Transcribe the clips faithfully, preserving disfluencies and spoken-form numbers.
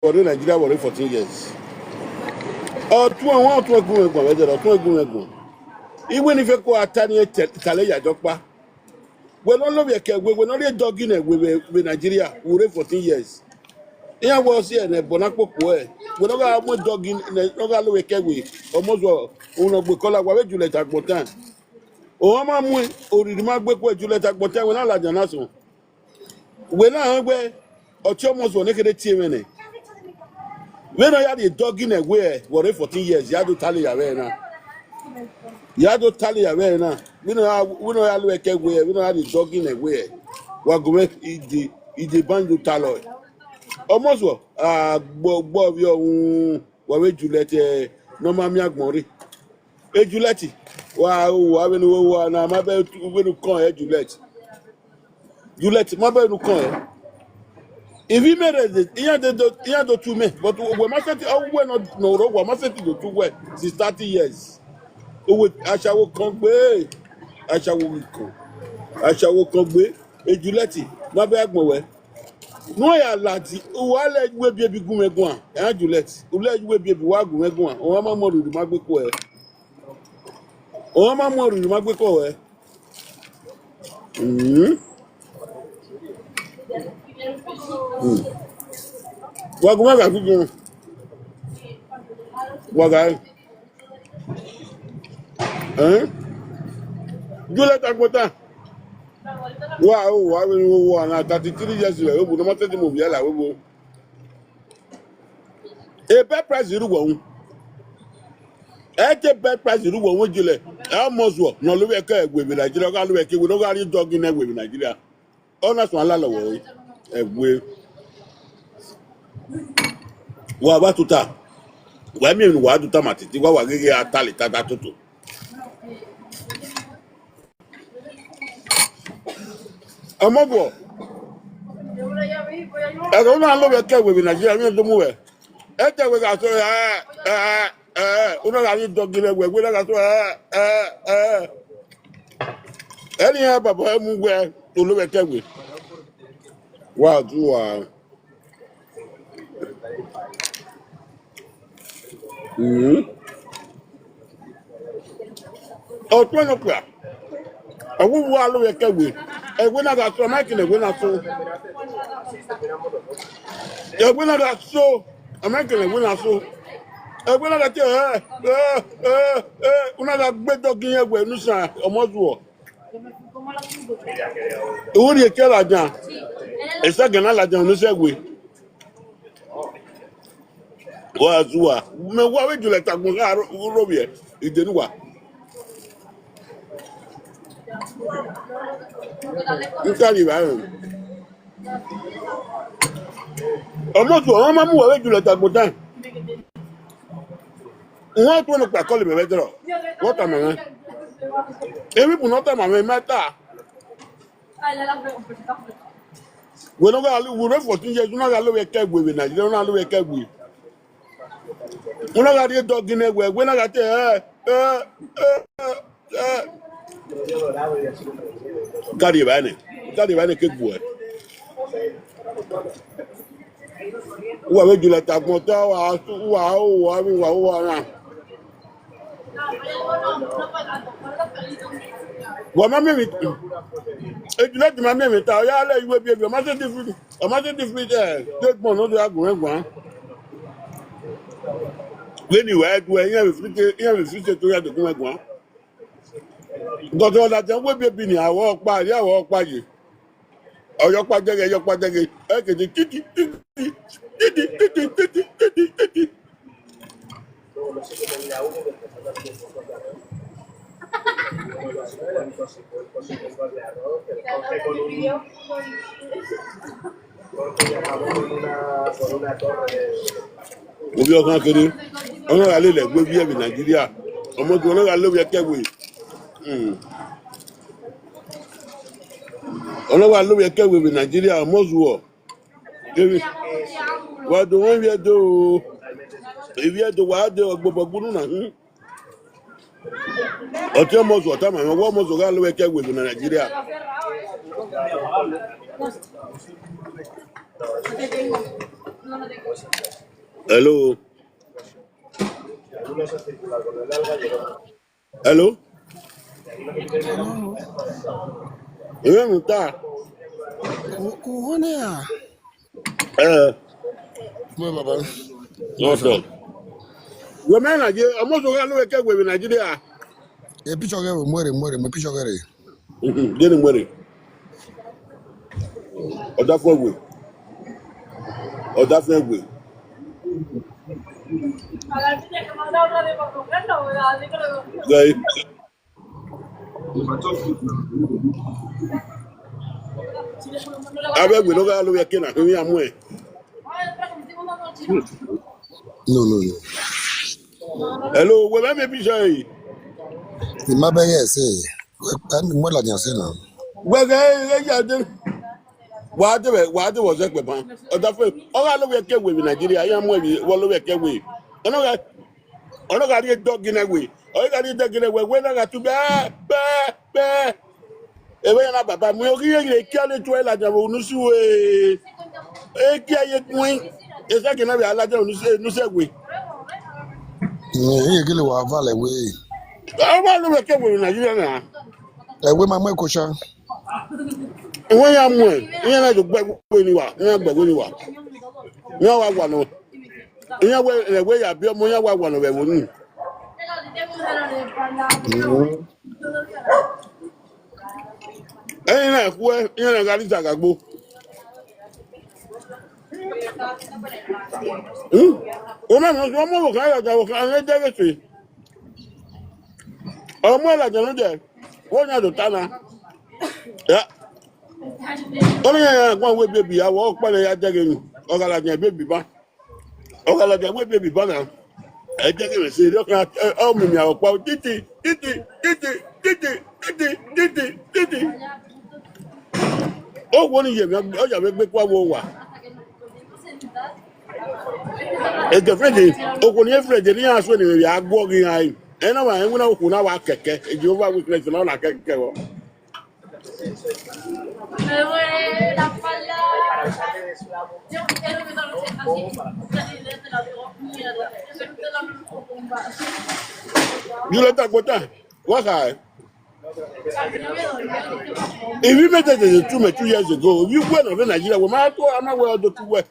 vbe ọ rre Nigeria vbe ọ rre fourteen years. Ọ tuẹn, ọ tuẹn gu mwẹ guan, vbe ẹdẹrẹ, ọ tuẹn gu mwẹ guan. Iwẹ ne I fẹ ko a ta ni tale ya jọ kpa. Wẹ ne ọ lovbiẹ ke ẹwe, wẹ ne ọ rhie dọgi ne ẹwe vbe, vbe Nigeria, vbe ọ rre fourteen years. Iran wẹ ọ si ẹre ne ẹbọ na kpokpo ẹre. Wẹ ne ọ gha mu dọgi ne ọ gha lovbiẹ ke ẹwe, ọmọ zuọ, unu ọ gbe kọla, wa vbe Juliet Agbọntan. Ọ ma mu oriri ma gbe kuẹ Juliet Agbọntan, wẹ na ladian na sọn. Wẹ na rẹn wẹ, ọtiọmọ zuọ ne kherhe tie mwẹ nẹ. Vbene ọ ya rhie dọgi ne ẹwe vbe ọ rre fourteen years, ya do tale ya vbe ẹre na. Ya do tale ya vbe ẹre na. Vbene ọ ya, vbene ọ ya lo ẹkẹ ẹwe, vbene ọ ya rhie dọgi ne ẹwe, wa gu mwẹ ide, ide ban do talọ. Ọmọ zuọ, a gbọ, gbọ vbe ọhun, wa vbe Juliet, eh, ne ọ ma miẹn agbọn rre. E Juliet, wa, wa vbene uwa na, ma bẹ vbene ukọn ẹ Juliet. Juliet, ma bẹ vbene ukọn ẹ. Ivbi mẹ rre, iran de do, iran do tu mẹ, but wẹ ma sẹtin, ọ wẹ nọ, nọ rọ, wa ma sẹtin do tu wẹ since thirty years. Uwẹ, ashawo kan gbe, ashawo kan, ashawo kan gbe, e Juliet, ma bẹ agbọn wẹ. Ne uwa ya ladi, uwa lẹ uwu ebiebi gu mwẹ guan, ẹ Juliet, u lẹ uwu ebiebi wa gu mwẹ guan, ọmwa ma mu oruru ma gbe kuẹ. Ọmwa ma mu oruru ma gbe kuẹ wẹ. Mm. Mm. Wa gu mwẹ gha gugu. Wa gha. Eh? Juliet Agbọntan. Wa o, wa vbe wo wa na thirty three years rẹ, obu ne ọ ma te di mu ovbi ẹre la vbe wo. E best price rre uwẹ unu. Ẹ te best price rre uwẹ unu jele. Ẹ ọmọ zuọ, ne ọ lovbiẹ ke ẹwe vbe Nigeria, ọ gha lovbiẹ ke ẹwe, ne ọ gha rhie dọgi ne ẹwe vbe Nigeria. Ọ na suẹn alalọ wẹ ẹwe. Wa vbe tuta. Wa miẹn emwi ne uwa do tama titi, wa wa gheghe a ta leta da toto. Ọmọ vuọ, ẹghẹ u na lovbiẹ ke ẹwe vbe Nigeria, vbene do mu wẹ. Ẹ te ẹwe gha so, ẹ, ẹ, ẹ, u na gha rhie dọgi ne ẹwe, ẹwe na gha so, ẹ, ẹ, ẹ. Ẹni iran baba ẹ mu wẹ, u lovbiẹ ke ẹwe. Wa du wa. Mm. Ọtuẹn nọkpa, ẹvbo uwa lovbiẹ ke ẹwe, ẹwe na gha so, a ma kene ẹwe na so. Ẹwe na gha so, a ma kene ẹwe na so. Ẹwe na gha te, ẹ, ẹ, ẹ, ẹ, u na gha gbe dọgi ẹwe ne usan ọmọ zuọ. Uri eke ladian, ẹsẹgẹ na ladian ne usan ẹwe. Wa zuwa, mẹ wa vbe Juliet Agbọntan rhovbiẹ, ide ne uwa. N ta rri evbare. Ọmọ zuọ, ọ ma mu uwa vbe Juliet Agbọntan. Wọ́n tún ọ̀nà pàkọ́ lè bẹ̀rẹ̀ dọ̀rọ̀. Wọ́n tà màmá. Èmi bù náà tà màmá, ẹ má tà. Wẹ ne ọ gha lu, wẹ fourteen years, u na gha lo vbe ẹkẹ ẹgbe vbe Nigeria, u na lo vbe ẹkẹ ẹgbe. U na gha rhie dọgi nẹ wẹ, wẹ na gha te, ẹ, ẹ, ẹ, ẹ. Gari evba nẹ, gari evba nẹ ke gbuẹ. Uwa vbe Juliet Agbọntan, uwa, uwa, uwa, uwa, uwa na. Wa ma miẹn emwi, e Juliet ma miẹn emwi ta, ọ ya lẹ iwe biẹ biẹ, ọ ma sẹtin free, ọ ma sẹtin free, eh, de gbọn ne ọ do gha gu mwẹ guan. Vbene I wa do ẹre, iran vbe free, iran vbe free state ya do gu mwẹ guan. Gọdọ ladian wẹ biẹ bi ni, awọ ọkpa, ya awọ ọkpa ye. Ọyọkpa dẹghe, ọyọkpa dẹghe. Ẹ ke di titi, titi, titi, titi, titi, titi, titi. Ovbi ọkhan kere, ọ na gha lele ẹgbe vbiẹ vbe Nigeria. Ọmọ Oduwa na gha lo vbe ẹkẹ ẹgbe. Hmm. Ọ na gha lo vbe ẹkẹ ẹgbe vbe Nigeria, ọmọ zuọ. Kevbe, wa do wọn ivbi Ẹdo o. Ivbi Ẹdo wa de ọgbobọ gbunu na hin. Ọtẹn ọmọ zuọ tama mwẹ, wa ọmọ zuọ gha lo vbe ẹkẹ ẹgbe vbe Nigeria. Hello. Hello. Ìwé mi ta. Uhu ne a. Eh. Mo baba. What's up? Wẹ mẹ Nigeria, ọmọ sọ gha lo ẹkẹ wẹ vbe Nigeria. E picture ghe, muere, muere, mu picture ghe re. Mhm, ghe ni muere. Ọdafẹn wẹ. Ọdafẹn wẹ. Ghe. Avbe ẹgbẹ ne ọ gha lo vbe ẹki na, kevbe iran muẹn. No, no, no. Hello, wẹ mẹ mẹ bi sẹ ẹre. I ma bẹghe ẹse. Wẹ, mu ladian ẹse na. Wẹ ghẹ, ghẹ ya de. Wa de vbe, wa de vbe ọzọ ẹkpẹ ban. Ọdafẹn, ọ gha lo vbe ẹki wẹ vbe Nigeria, iran muẹn vbe, vbe ọ lo vbe ẹki wẹ. Ọ nọ gha, ọ nọ gha rhie dog nẹ wẹ. Ọ gha rhie dog nẹ wẹ, wẹ na gha tu bẹ, bẹ, bẹ. Ẹvbo iran na baba mu, ọ ghi rhie ghi kia ne tuẹ ladian vbe unu si wẹ. E kia ye tuẹn. Esa ke na vbe a ladian unu si, unu si wẹ. Iran gele wa valẹ wẹ. Ọ gha lo vbe ẹki wẹ vbe Nigeria na. Ẹwe ma mu ẹko cha. Iwẹ ya muẹn, iran na do gbe ẹwe ni wa, iran gbe ẹwe ni wa. Iran wa wa nọ. Iran wẹ, ẹwe ya biẹ ọmọ, iran wa wa nọ vbe ẹvbo ni. Ẹre iran khuẹ, iran na gha rri Zagagbo. Hmm? Ọmọ, ọmọ, ọmọ, ọmọ, ọmọ, ọmọ, ọmọ, ọmọ, ọmọ, ọmọ, Ọ mu ladian ne odẹ, wẹ ọna do ta na. Ya. Ọna iran ya guan wẹ baby, awọ ọkpa ne ya dẹghe ni, ọ gha ladian baby ba. Ọ gha ladian wẹ baby ba na. Ẹ dẹghe mwẹ se, ọ khan, ọ miẹn miẹn ọkpa, titi, titi, titi, titi, titi, titi, titi. Owo ni ye mwẹ, ọ ya mwẹ gbe kua vbe owa. E girlfriend, okhuo ni friend ne iran suẹn ne a guọghọ iran re. Ẹ na wa rẹn wẹ na okhuo na wa kẹkẹ, e Jehovah Witness na ọ na kẹkẹ vbọ. Juliet Agbota, wa kha? Ivbi mẹ dede tu mẹ two years ago. Ivbi uwẹ nọ vbe Nigeria, wẹ ma tu, a ma wẹ ọ do tu uwẹ.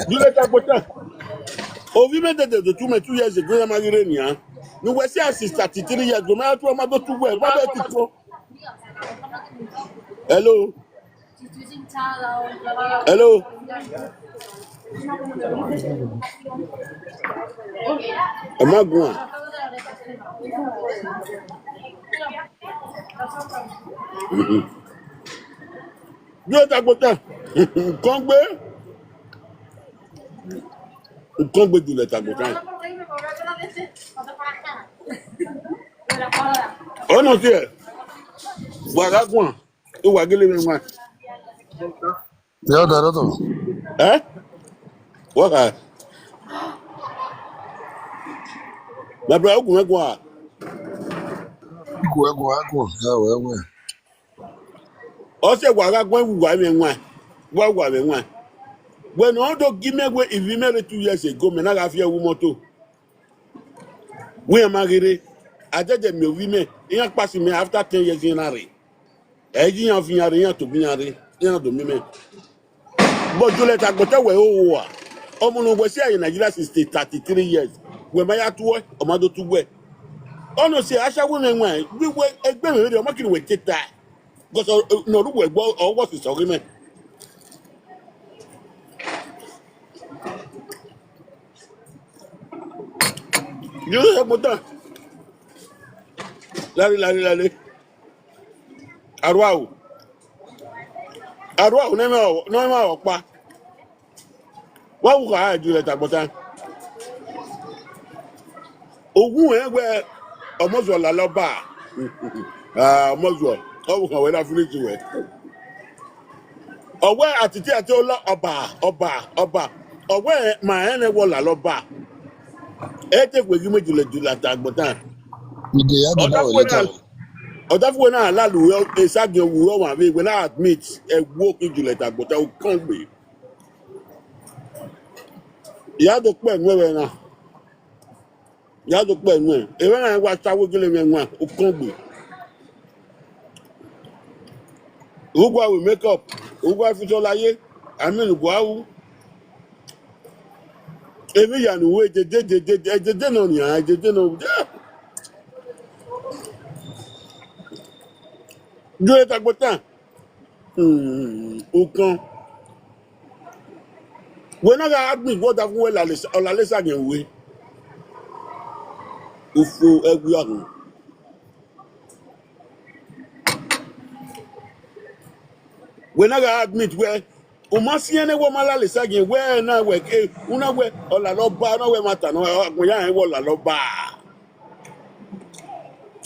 Juliet Agbota. Ovbi mẹ dede do tu mẹ two years ago, iran ma ghi rre nian. Ne uwẹ si a si thirty-three years ago, ma tu, a ma do tu uwẹ, wa bẹ ti kpọ. Hello. Hello. Ẹ ma guan. Juliet Agbota. Nkan gbe. Nkan gbe Juliet Agbota. Ọ nọ tiẹ. Wa gha guan. Uwa gele mwẹ wan. Ya da rọtọ. Eh? Wa kha? My brother, ogun ẹguan. Ẹguan, ẹguan, ẹguan. Ya wẹ wẹ. Ọ sẹ wa gha guan, wa mwẹ wan. Wa wa mwẹ wan. Wẹ ne ọ do gi mẹ wẹ ivbi mẹ rre two years ago, mẹ na gha fi ẹwu moto. Wẹ iran ma ghi rre, a dẹdẹ miẹn ovbi mẹ, iran kpasi mẹ after ten years iran na rre. Ẹ i ye iran viọ iran rre, iran tobọ iran rre, iran do miẹn mẹ. But Juliet Agbota wẹ hoho a, ọmọ ne wẹ si a ye Nigeria since thirty-three years, wẹ ma ya tuẹ, ọ ma do tu wẹ. Ọ nọ si ashawo mwẹ wan, wẹ egbe mwẹ vberriọ, ọ ma kiri wẹ te ta. Because ọ, ọ, ne ọ rre uwẹ ẹgbẹ, ọ wọ sisẹ ọghe mẹ. Juliet Agbota. Lale, lale, lale. Arhuaro. Arhuaro ne ma, ne ma ọkpa. Wa wu kha Juliet Agbota. Owu ẹn wẹ Ọmọzuọ lalọ ba. Ah, Ọmọzuọ, ọ vbe khan wẹ na finish wẹ. Ọ wẹ atiti ati ọla ọba, ọba, ọba. Ọ wẹ ma rẹn nẹ wẹ ọ lalọ ba. Ẹ te khuẹ ghi mu Juliet, Juliet Agbota. Ide ya deba wẹ leta. Ọdafẹn wẹ na lalo Esagiẹn vbe ọmwa vbe wẹ na admit ẹguo khin Juliet Agbọta, ukọngbe. Ya do kpẹ nuẹn vbe na. Ya do kpẹ nuẹn. Emwa na wa ta wẹ gele mwẹ wan, ukọngbe. Uwa ru makeup, uwa fi tọla ye, I mean, uwa ru. Emwi ya ne u ru edede, edede, edede nọ nian, edede nọ. Juliet Agbọta. Hmm, ukọn. Wẹ na gha gbin igho ọdafẹn wẹ Ọlalesa, Ọlalesa ghian we. Ufo ẹwi ahọn. Wẹ na gha admit wẹ, u ma siẹn nẹ wẹ ọ ma Ọlalesa ghian wẹ na wẹ ke, u na wẹ Ọlalọba, u na wẹ ẹmwata nọ, agbọn ya rẹn wẹ Ọlalọba.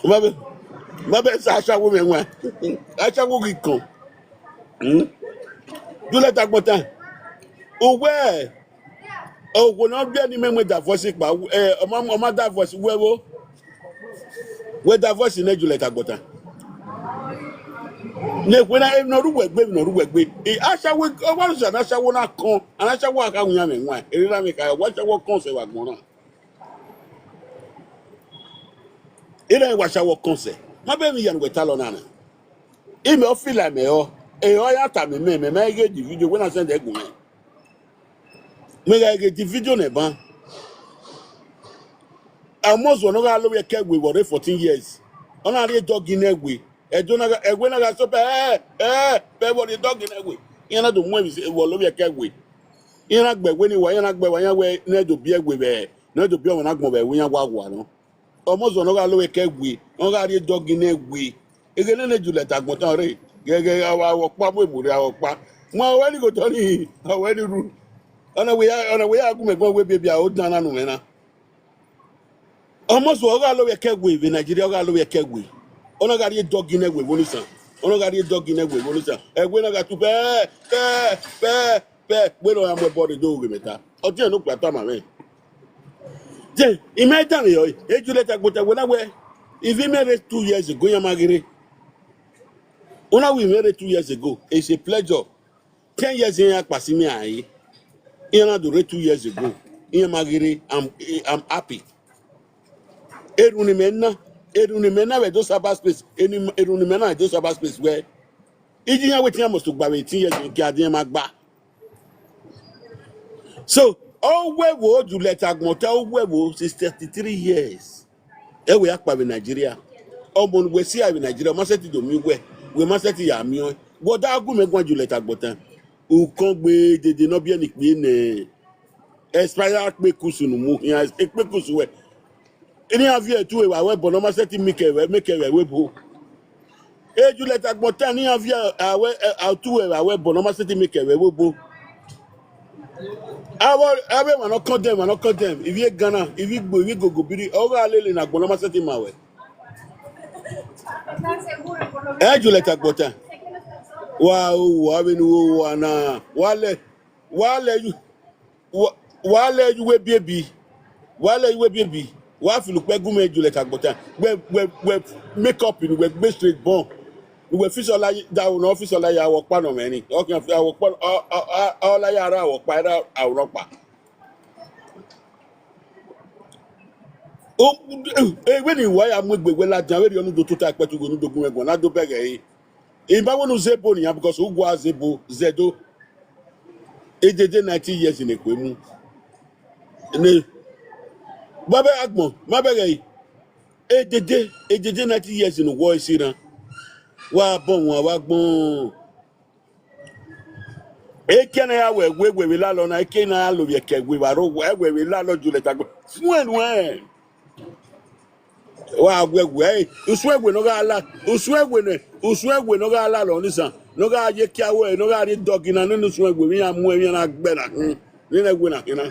Ma bẹ, ma bẹ sa ashawo mwẹ wan. Ashawo ghi kọn. Hmm? Juliet Agbọta. Uwẹ, okhuo ne ọ biẹ ne imẹ mu divorce kpa, ẹ, ọ ma, ọ ma divorce wẹ vbo? Wẹ divorce nẹ Juliet Agbọta. Ne ekhue na, emwi ne ọ rre uwẹ gbe, emwi ne ọ rre uwẹ gbe. E, ashawo, ọ wa sẹ ne ashawo na kọn, and ashawo a kha winna mwẹ wan. Erriọ na mwẹ kha, wa ashawo kọn sẹ vbe agbọn na. Erha wa ashawo kọn sẹ. Ma bẹ emwi ya ne uwẹ talọ na na. Imẹ ọ fila mẹ ọ, ẹ ọ ya tama mẹ, mẹ ma ghe di video wẹ na send ẹre gu mwẹ. Mẹ gha ghe di video nẹ ban. Amọzuọ ne ọ gha lovbiẹ ke ẹwe vbe ọ rre fourteen years. Ọ na rrie dog nẹ ẹwe. Ẹdo na gha, ẹwe na gha so pẹ, ẹ, ẹ, pẹ vbe ọ rrie dog nẹ ẹwe. Iran na do mu ẹmwẹ vbe ọ lovbiẹ ke ẹwe. Iran na gbe ẹwe ni wa, iran na gbe ẹwa, iran wẹ ne ẹ do biẹ ẹwe vbe, ne ẹ do biẹ ọmwa ne agbọn vbe ẹwe iran wa wa nọ. Ọmọzuọ ne ọ gha lovbiẹ ke ẹwe, ọ gha rrie dog nẹ ẹwe. Eghene ne Juliet Agbọta rre, ghẹghẹ avbe ọkpa mu ebu rre avbe ọkpa. Ma wẹ ni ghe otọ ni, ọ wẹ ni ru. Ọna wẹ ya, ọna wẹ ya gu mẹ gbọn wẹ biebia o dan na nu mwẹ na. Ọmọzuọ ọ gha lovbiẹ ke ẹwe vbe Nigeria, ọ gha lovbiẹ ke ẹwe. Ọ na gha rrie dog nẹ ẹwe vbe onisan. Ọ na gha rrie dog nẹ ẹwe vbe onisan. Ẹwe na gha tu pẹ, pẹ, pẹ, pẹ, wẹ ne ọ ya mu ẹbọ rre do ghe mẹ ta. Ọtiẹn ne okpia tama mwẹ. Then, I ma danmwehọ, e Juliet Agbọta wẹ na wẹ, ivbi mẹ rre two years ago, iran ma ghi rre. Una wẹ ivbi mẹ rre two years ago, it's a pleasure. Ten years iran ya kpa si mwẹ a re. Iran na do rre two years ago. Iran ma ghi rre, I'm, I'm happy. Erhunmwu ne imẹ na, erhunmwu ne imẹ na vbe do cyber space, eni, erhunmwu ne imẹ na vbe do cyber space wẹ, iye iran wẹ te iran must gba vbe eighteen years, ke a dian ma gba. So, ọ wẹ vbo Juliet Agbọta, ọ wẹ vbo since thirty-three years. Ẹ wẹ ya kpa vbe Nigeria. Ọmọ ne uwẹ si a vbe Nigeria, ọ ma sẹtin do miẹn uwẹ, wẹ ma sẹtin ya miẹn ọẹn. Wẹ ọ da gu mẹ guan Juliet Agbọta. Ukọngbe dede ne ọ biẹ ne ikpia nẹ. Expire kpekusu ne u mu khian, ekpekusu wẹ. Iran viẹ tu evba wẹ bọ ne ọ ma sẹtin make ẹvbo, make ẹvbo ẹvbo ebo. E Juliet Agbọta ne iran viẹ a wẹ, ẹ, a tu evba wẹ bọ ne ọ ma sẹtin make ẹvbo ẹvbo ebo. Avbe, avbe emwa ne ọ condemn, emwa ne ọ condemn, ivbi Ghana, ivbi Igbo, ivbi Igogobiri, ọ gha lele ne agbọn ne ọ ma sẹtin ma wẹ. Ẹ Juliet Agbọta. Wa o, wa vbene u ho wa na, wa lẹ, wa lẹ yu, wa, wa lẹ yu wẹ ebiebi, wa lẹ yu wẹ ebiebi, wa filo ukpẹ gu mẹ Juliet Agbọta, wẹ, wẹ, wẹ make up ne wẹ gbe straight bone, ne wẹ fi sọla da aro ne ọ fi sọla ya awọ ọkpa nọ mwẹ ni, ọ khian fi awọ ọkpa, ọ, ọ, ọ, ọ la ya ra awọ ọkpa, ra aro ne ọkpa. O, e, vbene wa ya mu egbe wẹ ladian, vberriọ ne u do tota ẹkpẹtu ghe ne u do gu mwẹ guan, na do bẹghe ẹre. I ma wẹ ne u zẹ ebo nian, because u gua zẹ ebo, zẹ do. Edede ninety years ne ekhue mu. Ne, ma bẹghe agbọn, ma bẹghe ẹre. Edede, edede ninety years ne uwẹ ọre si rran. Wa bọ wan, wa gbọn. Ekiẹ ne a ya wẹ wẹ, wẹ vbe lalọ na, ekiẹ ne a ya lovbiẹ ke ẹwe vbe aro, wẹ, wẹ vbe lalọ Juliet Agbọta. Fuẹn nuẹn. Wa wẹ wẹ, usun ẹwe ne ọ gha la, usun ẹwe ne, usun ẹwe ne ọ gha la lọ nisan, ne ọ gha ye kia wẹ, ne ọ gha rrie dọgi na, ne usun ẹwe vbe iran mu ẹmwẹ na gbẹ na khin, ne iran ẹwe na khin na.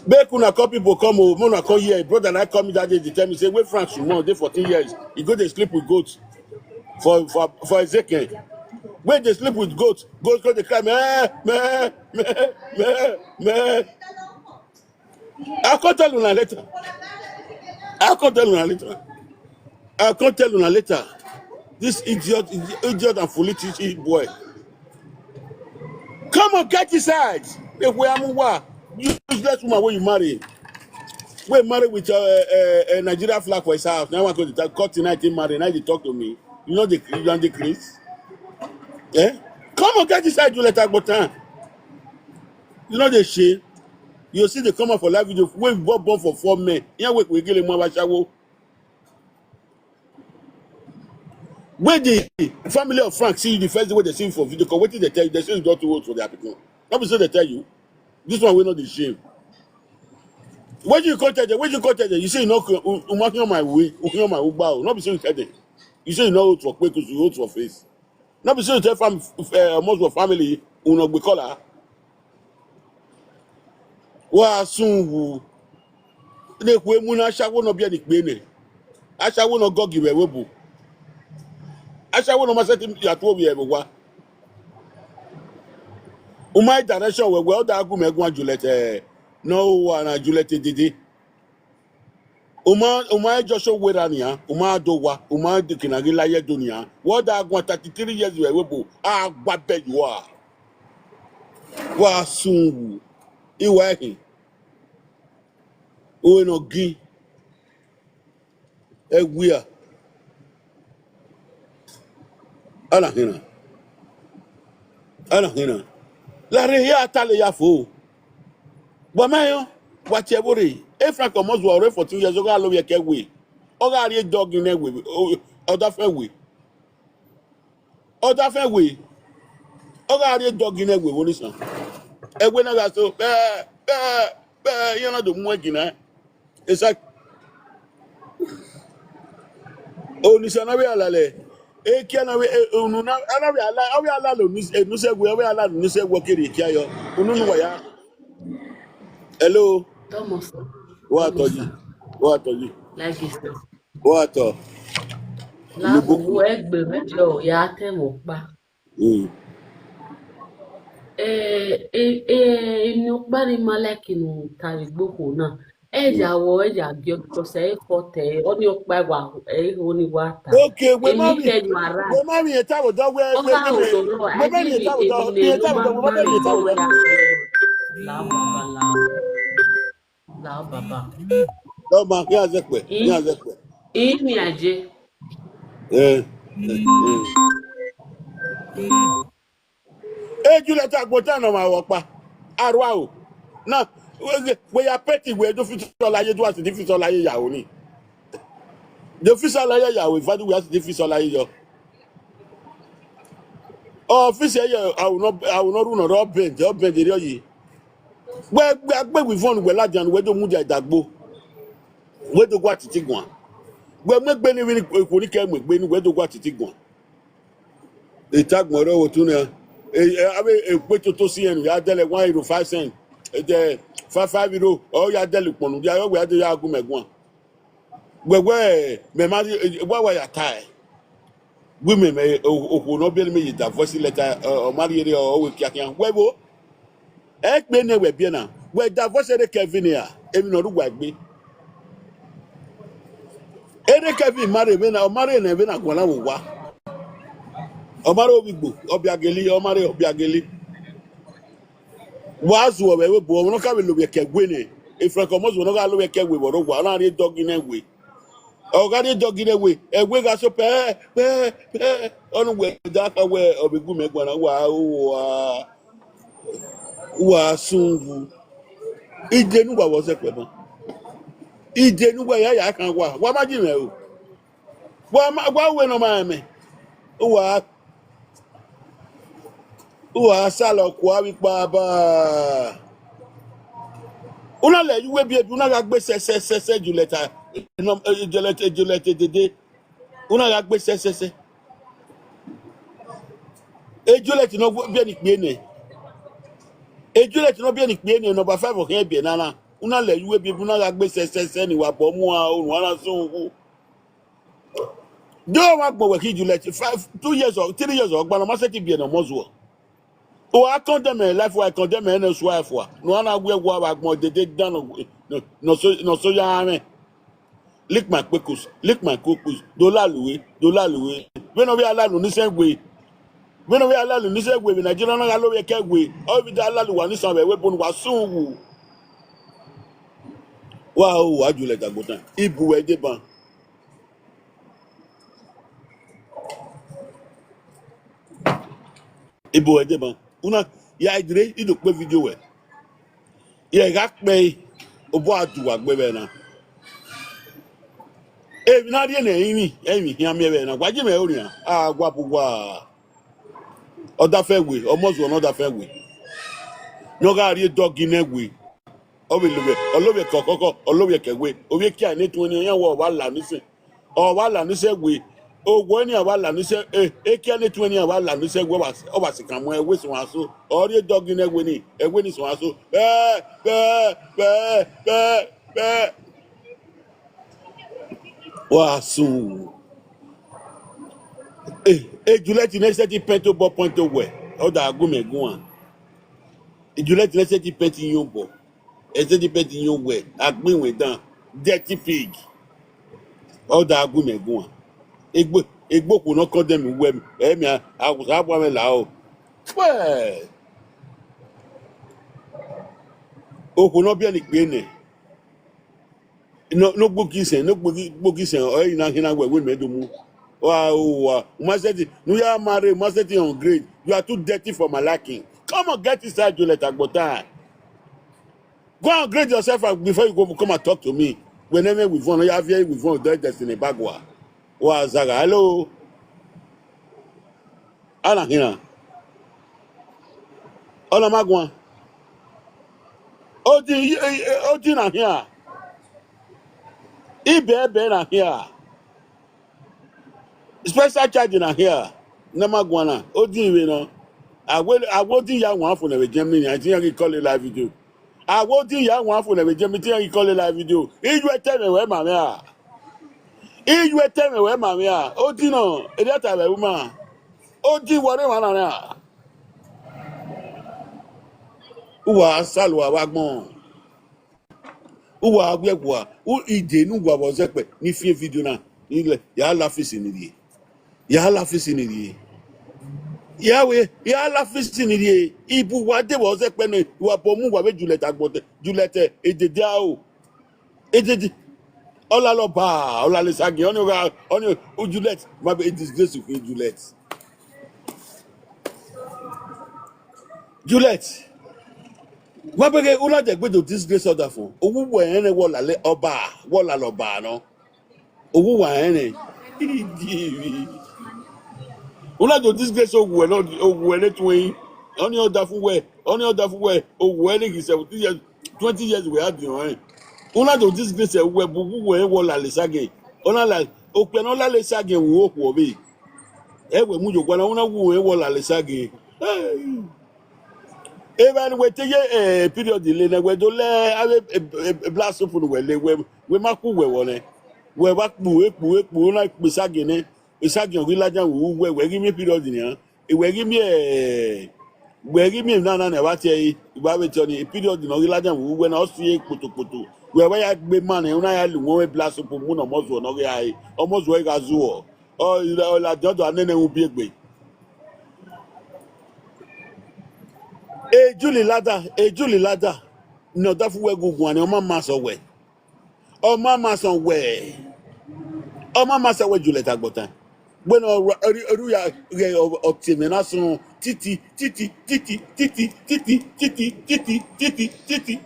Make una call people come o, make una come here. A brother na call me that day, dey tell me say, wey France, you know, dey fourteen years, he go dey sleep with goat for, for, for Ezekiel. Wey dey sleep with goat, goat go dey cry, meh, meh, meh, meh, meh. I come tell una later. I come tell una later. I can't tell una later. This idiot, idiot and foolish boy. Come on, get inside. If we are more useless woman when you marry, we marry with a uh, uh, uh, Nigeria flag for his house. Now I want to cut tonight in marry. Now you talk to me. You know the you know the Chris. Eh? Come on, get inside. You let her go time. You know the shame. You see the come up for live video. We born born for four men. Yeah, we we get him more shower. When the family of Frank see you the first day when they see you for video call, what did they tell you? They say you don't old for their people. Not be so they tell you. This one will not be shame. When you contact them, when you contact them, you say you not umakion my way, ukion my ugbao. Not be so you tell them. You say you not old for quick, you old for face. Not be so you tell fam uh, most of family, you not be color. Wa sun wu. Ne khuemu ne ashawo nọ biẹ ni kpe nẹ. Ashawo nọ gọgi vbe ẹvbo ebo. Ashawo nọ ma sẹtin ya tuo vbe ẹvbo owa. U ma i direction wẹ wẹ ọ da gu mẹ guan Juliet ẹ ne ọ wa na Juliet dede. U ma u ma i just owe ra nian, u ma do wa, u ma de kina ghi la ye do nian. Wẹ ọ da guan thirty three years vbe ẹvbo ebo, a gba bẹ you are. Wa sun wu. I wa ẹhin. Ue nọ gin. Ẹwia. Ana hinna. Ana hinna. Larre hia ta le ya fo. Wa ma yo, wa tie ẹvbo rre. E Frank Omozuo ọre fourteen years, ọ gha lo vbe ẹkẹ we. Ọ gha rrie dog nẹ we. Ọ da fẹ we. Ọ da fẹ we. Ọ gha rrie dog nẹ we vbe onisan. Ẹwe na gha so, bẹ, bẹ, bẹ, iran na do mu ẹgi na. Esa. Onisan na vbe alalẹ. Ekia na vbe, e, unu na, a na vbe ala, a vbe ala lo ni, e, nusẹ we, a vbe ala lo nusẹ we kere ekia yo. Unu nu wa ya. Hello. Thomas. Wa tọ yi. Wa tọ yi. Like this. Wa tọ. La Nubu. Wo egbe video ya te mo pa. Mm. Eh, eh, eh, eni ọkpa ni ma like nu ta vbe gbe okhuo na. Ẹ ya wọ, ẹ ya gie, because ẹ i fọ tẹ, ọni ọkpa wa, ẹ i ho ni wa ta. Okay, we ma Eni mi, kẹ you are right. We ma mi eta wo dọ we, Ọ we ka mi o me. Dọrọ, We ẹ ma mi ni eta wo dọ, eni mi ne eta wo dọ, we ma mi eta wo dọ. La baba la. La baba. Ọ ma, hia zẹkpẹ, hia zẹkpẹ. I mi aje. Eh, eh, eh. Eju lẹ ta gbota nọ ma vbe ọkpa. Arua o. Na, we, we ya peti we do fit ọla ye do asi di fit ọla ye ya oni. Do fit ọla ye ya o, ivadi we asi di fit ọla ye yọ. Ọfisi ẹre, I will not, I will not run ọrọ bend, ọ bend erriọ yi. Wẹ gbe agbe wi vọn wẹ ladian, wẹ do mudia idagbo. Wẹ do gua titi guan. Wẹ mu egbe ni vbene ikhuo ni kẹ mu egbe ni, wẹ do gua titi guan. Itagbọn rẹ otu na. Avbe ekpe toto si ẹn ya dẹlẹ one euro five cent. Ẹdẹ five five euro, ọ ya dẹlẹ ukpọn ne u dia, ọ wẹ a do ya gu mẹ guan. Wẹwẹ, mẹ ma rhie, wa wa ya tae. Gu mẹ, mẹ, okhuo ne ọ biẹ ne mẹ ye divorce letter, ọ ma rhie rre, ọ wẹ kiakian. Wẹ vbo? Ẹ kpe ne wẹ biẹ na. Wẹ divorce rre Kevin ra, emwi ne ọ rre uwa egbe. Ene Kevin ma rre vbe na, ọ ma rre ne vbe na guan na vbe owa. Ọ ma rre ovbi igbo, ọ bia gele, ọ ma rre ọ bia gele. Wa zuọ vbe ẹvbo ebo, ọmwa ne ọ ka vbe lovbiẹ ke ẹwe nẹ, Frank Omozuo ne ọ gha lovbiẹ ke ẹwe vbe ọre owa, ọ na rhie dọgi nẹ ẹwe. Ọ gha rhie dọgi nẹ ẹwe, ẹwe gha so pẹ, pẹ, pẹ, ọnii wẹ da kha wẹ ọ vbe gu mẹ guan na, wa, wa, wa sun wu. Ide ne uwa vbe ọ zẹkpẹ ma. Ide ne uwa ya ya khan wa, wa ma ji mwẹ o. Wa ma, wa wẹ ne ọ ma rẹn mẹ. Uwa, uwa salọ kua vbe ikpa ba. U na lẹ ye uwu ebiebi, u na gha gbe sẹsẹsẹsẹ Juliet, eh, Juliet, Juliet dede. U na gha gbe sẹsẹsẹ. E Juliet ne ọ biẹ ne ikpia nẹ. E Juliet ne ọ biẹ ne ikpia nẹ, number five ọ khian biẹ na na. U na lẹ ye uwu ebiebi, u na gha gbe sẹsẹsẹ ne wa bọ mu a, unu a na sẹ wu. De ọmwa agbọn wẹ khin Juliet, five, two years or three years ọgba ne ọ ma sẹtin biẹ ne Omozuo. Wa condemn life, wa condemn ne sua fua. Ne ọ na wẹ wa vbe agbọn dede dan nọ, nọ, nọ so, nọ so ya mwẹ. Lick my kpekus, lick my kpekus, do lalu we, do lalu we. Vbene ọ vbe a lalu ne isẹn we, vbene ọ vbe a lalu ne isẹn we, vbe Nigeria na gha lovbiẹ ke we, ọ vbe da lalu uwa ne isan vbe ẹvbo ne uwa sun wu. Wa ho, wa Juliet Agbotan, ibu wẹ deba. Ibu wẹ deba. Una ya idre, i do kpe video wẹ. Ye gha kpẹe, obọ a du uwa gbe vbe na. Emwi na rhie ne ẹrinmwi, ẹrinmwi khian miẹn vbe na. Wa je mwẹ orian, a wa bu uwa. Ọdafẹn we, ọmọ zuọ ne ọdafẹn we. Ne ọ gha rhie dọgi nẹ we. Ọ vbe lovbiẹ, ọ lovbiẹ kọkọkọ, ọ lovbiẹ kẹ we. Ovbi ekia ne tuẹn ni, ọ yan wẹ ọ vba la ni sẹ. Ọ vba la ni sẹ we. Owẹ ni a vba la ni sẹ, eh, ekia ne tuẹn ni a vba la ni sẹ we, ọ vba, ọ vba sikan mu ẹwe suẹn aso. Ọ rhie dọgi nẹ we ni, ẹwe ni suẹn aso. Bẹ, bẹ, bẹ, bẹ, bẹ. Wa sun. Eh, eh, Juliet ne sẹtin pẹnto obọ pẹnto wẹ, ọ da gu mẹ guan. Juliet ne sẹtin pẹnto iyẹn obọ, ẹ sẹtin pẹnto iyẹn wẹ, agbinwẹn dan, dirty pig. Ọ da gu mẹ guan. Egbe, egbe okhuo ne ọ condemn wẹ, ẹ miẹn, a, a sa bua mwẹ la o. Wẹ, okhuo ne ọ biẹ ne ikpia nẹ. No, no gbogi sẹn, no gbogi, gbogi sẹn, ọ i na khin na wẹ, wẹ mẹ do mu. Wa, wa, u ma sẹtin, ne u ya ma rre, u ma sẹtin on grade. You are too dirty for my liking. Come on, get inside Juliet Agbotan. Go and grade yourself and before you go come and talk to me. Wẹ ne mwẹ wivon, ya viẹ wivon, do destiny bagua. Wa zagha, hello. A na khin na. Ọ na ma guan. Odi, odi na khian. Ibẹbẹ na khian. Special charge na khian. Na ma guan na. Odi vbe nọ. A wẹ, a wẹ odi ya wan fo nẹ vbe Germany, I think I can call a live video. A wẹ odi ya wan fo nẹ vbe Germany, I think I can call a live video. Iyu ẹtẹ mwẹ wẹ ma mwẹ a. Iyu ẹtẹ mwẹ wẹ ma mwẹ a. Odi nọ, erriọ ta vbe uma. Odi wọ rre emwa na ra. Uwa salua vbe agbọn. Uwa wiẹ wa, u ide ne uwa vbe ọzọ ẹkpẹ ni fian video na, ilẹ, ya la fisi ni rhie. Ya la fisi ni rhie. Ya wẹ, ya la fisi ni rhie. Ibu wa de vbe ọzọ ẹkpẹ nẹ, uwa bọ mu uwa vbe Juliet Agbotan, Juliet, eh, edede aro. Edede. Ọ la lọ ba, ọ la le sagiẹn, ọni ọ gha, ọni ọ, Juliet, ma be disgrace you, Juliet. Juliet, ma bẹghe u na dẹgbe do disgrace ọdafẹn. Owu wẹ ẹnrẹn wọ la le ọba, wọ la lọ ba nọ. Owu wa ẹnrẹn. U na do disgrace owu ẹre, owu ẹre tuẹn. Ọni ọdafẹn wẹ, ọni ọdafẹn wẹ, owu ẹre ghi seventeen years, twenty years wẹ a diọn ẹn. U na do disgrace ẹre wẹ bu owu wẹ wọ la le sagiẹn. Ọ na la, okpia ne ọ la le sagiẹn vbe okhuo vbe. Ẹ wẹ mu ye owa na, u na wu ẹn wọ la le sagiẹn. Hey. Evba ne wẹ te ye, eh, period le nẹ, wẹ do lẹ avbe, eh, eh, black soap ne wẹ le, wẹ, wẹ ma ku wẹ vbọ nẹ. Wẹ wa kpu, ekpu, ekpu, na kpe sagiẹn nẹ. Sagiẹn ọ ghi ladian vbe uwu wẹ, wẹ ghi miẹn period nian. Wẹ ghi miẹn, eh, wẹ ghi miẹn emwi na na ne a vba tie ẹre, I vbe tie ọnii, period ne ọ ghi ladian vbe uwu wẹ na, ọ si kpotokpoto. Wẹ wa ya gbe ma nẹ, u na ya lu wẹ black soap mu ne ọmọ zuọ ne ọ ghi ra re, ọmọ zuọ gha zuọ. Ọ, ọ ladian, ọ do a nene ubiegbe. Ejuli lada, ejuli lada, ne ọdafẹn wẹ gu guan ni, ọ ma ma sẹ wẹ. Ọ ma ma sẹ wẹ. Ọ ma ma sẹ wẹ Juliet Agbotan. Wẹ ne ọ ru, ọ ru, ọ ru ya ghẹ ọ, ọ tie mwẹ na sunu titi, titi, titi, titi, titi, titi, titi, titi, titi.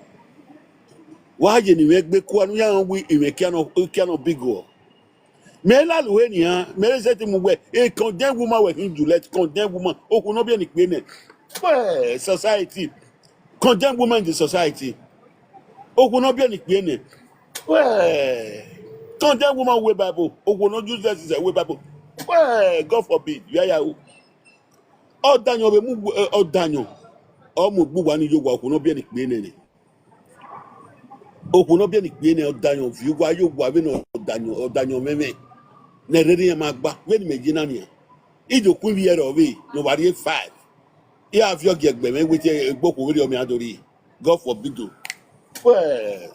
Wa ye ne imẹ gbe kua ne u ya rẹn wẹ imẹ kia nọ, kia nọ big o. Mẹ lalo he nian, mẹ re sẹtin mu wẹ, a condemned woman wẹ khin Juliet, condemned woman, okhuo ne ọ biẹ ne ikpia nẹ. Well, society, condemned woman in the society. Okhuo ne ọ biẹ ne ikpia nẹ. Well, condemned woman wẹ Bible, okhuo ne ọ useless wẹ Bible. Well, God forbid, ya ya ru. Ọdayọn vbe mu, eh, ọdayọn, ọ mu egbe uwa ni ye owa, okhuo ne ọ biẹ ne ikpia nẹ nẹ. Okhuo ne ọ biẹ ne ikpia nẹ, ọdayọn viọ owa, ye owa vbene ọdayọn, ọdayọn mwẹmwẹ. Ne rherhe iran ma gba, vbene imẹ ye na nian. I do kun ivbi ẹre ọvbehe, ne ọ wa rrie five. I gha viọ gie ẹgbẹe mwẹ, wẹ te egbe okhuo vberriọ mẹ a do rrie. God forbid o. Well,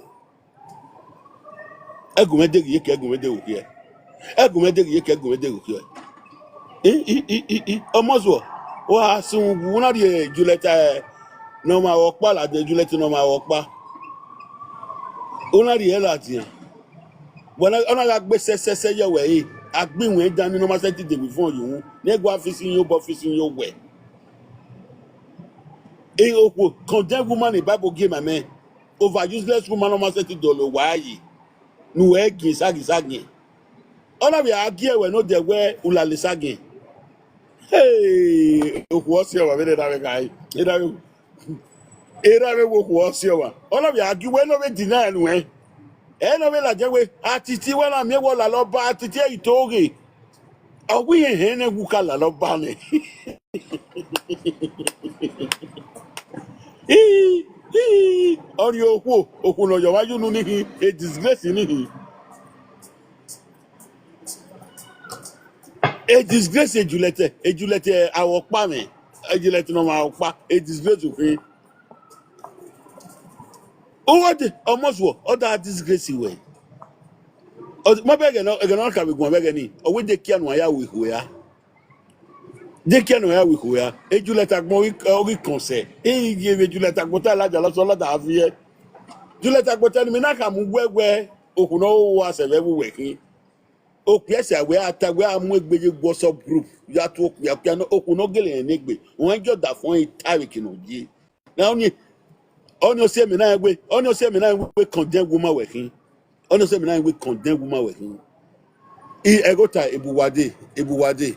Ẹgumwẹ deghi ye ke ẹgumwẹ deghi khiẹ. Ẹgumwẹ deghi ye ke ẹgumwẹ deghi khiẹ. I, i, i, i, i, ọmọ zuọ, wa sun wu na rhie Juliet, eh, ne ọ ma vbe ọkpa ladian, Juliet ne ọ ma vbe ọkpa. U na rhie ladian. Wẹ na, ọ na gha gbe sẹsẹsẹ ye wẹ re, a gbe iwẹn dan ni ne ọ ma sẹtin de vbe fun ye uhunmwu, ne ẹ gua fi sin ye obọ, fi sin ye owẹ. E okhuo condemn woman ne Bible gie ma mẹ, over useless woman ne ọ ma sẹtin dọlọ owa yi, ne uwẹ giẹn sagiẹn sagiẹn. Ọ na vbe a gie wẹ ne odẹ wẹ u lale sagiẹn. Hey, okhuo ọ si ọmwa vbene erha mwẹ kha, erha mwẹ, erha mwẹ, okhuo ọ si ọmwa. Ọ na vbe a gie wẹ ne ọ vbe deny nuẹn. Ẹ ne ọ vbe ladian wẹ, atiti wẹ na miẹn wẹ ọ lalọ ba, atiti ẹre i to ghe. Ọ wẹ irẹn hẹn ne wu ka lalọ ba nẹ. Ii, ii, ọnii okhuo, okhuo ne ọ yọ ọmwa ye unu ni khin, e disgrace ni khin. E disgrace e Juliet, e Juliet avbe ọkpa mwẹ, e Juliet ne ọ ma vbe ọkpa, e disgrace ukhin. Uwẹ de, ọmọ zuọ, ọ da disgrace wẹ. Ọ, ma bẹghe nọ, ẹghẹ ne ọ ka vbe guan vbe ẹghẹ ni, ọ wẹ de kia nu a ya ru ikhuo ra. De kia ne ọ ya ru ikhuo ra. E Juliet agbọn ọ ghi, ọ ghi kọn sẹ. E ghi ye vbe Juliet agbọn ta ladian lọsọ lada a viẹ. Juliet agbọn ta ne imẹ na khama uwẹ wẹ, okhuo ne ọ ru uwa sẹ vbe ẹvbo uwẹ khin. Okpia sẹ wẹ a ta wẹ a mu egbe ye WhatsApp group, ya tu okpia, okpia nọ, okhuo ne ọ gele rẹn ne egbe. Ọmwa i jọ da fọn, i ta vbe eke ne ọ ye. Na ọnii, ọnii ọ si ẹmwẹ na wẹ, ọnii ọ si ẹmwẹ na wẹ condemn woman wẹ khin. Ọnii ọ si ẹmwẹ na wẹ condemn woman wẹ khin. I ẹghẹ ọta, ebu uwa de, ebu uwa de.